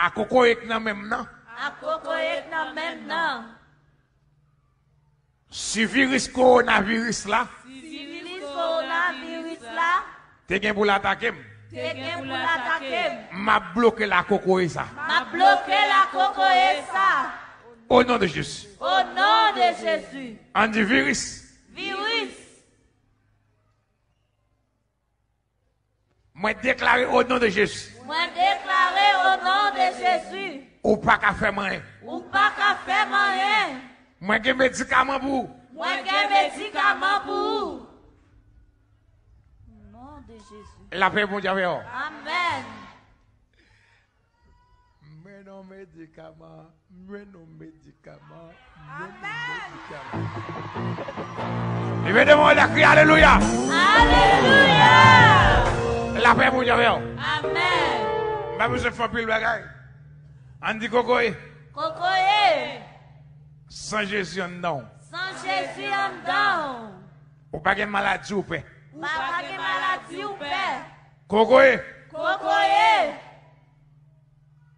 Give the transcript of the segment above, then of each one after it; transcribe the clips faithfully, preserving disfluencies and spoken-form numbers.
A kokoye k nan men m nan. A kokoye k nan men m nan. Si viris kowonaviris la. Si viris kowonaviris la. Te gen pou l atake m. Te gen pou l atake m. M ap bloke la kokoye sa. M ap bloke la kokoye sa. O non de Jezi. O non de Jezi. Ann di viris. Viris. Mwen deklare o non de Jezi. Mwen deklare o non de Jezi. Ou pa ka fè m anyen. Ou pa ka fè m anyen. Mwen gen medikaman pou ou. Mwen gen medikaman pou ou. O non de Jezi. Lapè Bondye avè w. Amèn. Mwen non medikaman. Mwen non medikaman. Mwen non medikaman. Leve de men w la, kriye alelouya. Alelouya. Lapè Bondye avè w. Amèn. M pa bezwen fè anpil bagay. Ann di kokoye. Kokoye. San Jezi anndan w. San Jezi anndan w. Ou pa gen maladi ou pè. Ou pa gen maladi ou pè. Kokoye. Kokoye.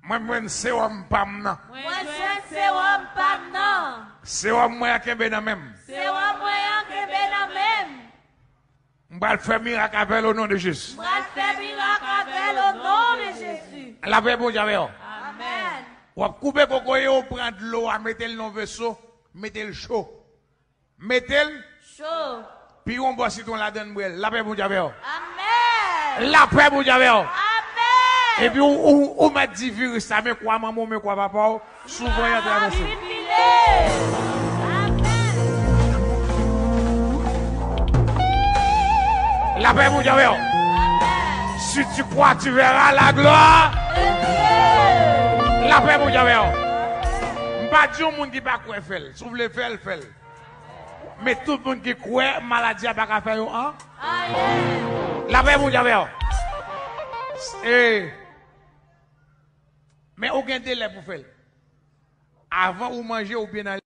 Mwen jwenn sewòm pa m nan. Mwen jwenn sewòm pa m nan. Sewòm mwen an kenbe nan men m. Sewòm mwen an kenbe nan men m. M pral fè mirak avè l o non de Jezi. M pral fè mirak avè l o non de Jezi. Lapè Bondye avè w. Amèn. W ap koupe kokoye, w pran dlo a, mete l nan veso, mete l cho. Mete l. Cho. Pi yon bò sitwon ladan l, bwè l. Lapè Bondye avè w. Amèn. Lapè Bondye avè w. Amèn. Epi ou, ou, ou mèt di viris la, men kwa manman w, men kwa papa w, souvan y ap travèse. Manifile. Amèn. Lapè Bondye avè w. Amèn. Si tu crois, tu verras la gloire. Lapè Bondye avè w. M pa di yon moun ki pa kwè fè l. Si w vle fè l, fè l. Men tout moun ki kwè, maladi a pa ka fè yo an. Anyen. Lapè Bondye avè w. E, men ou gen de lè pou fè l. Avan ou manje, oubyen nan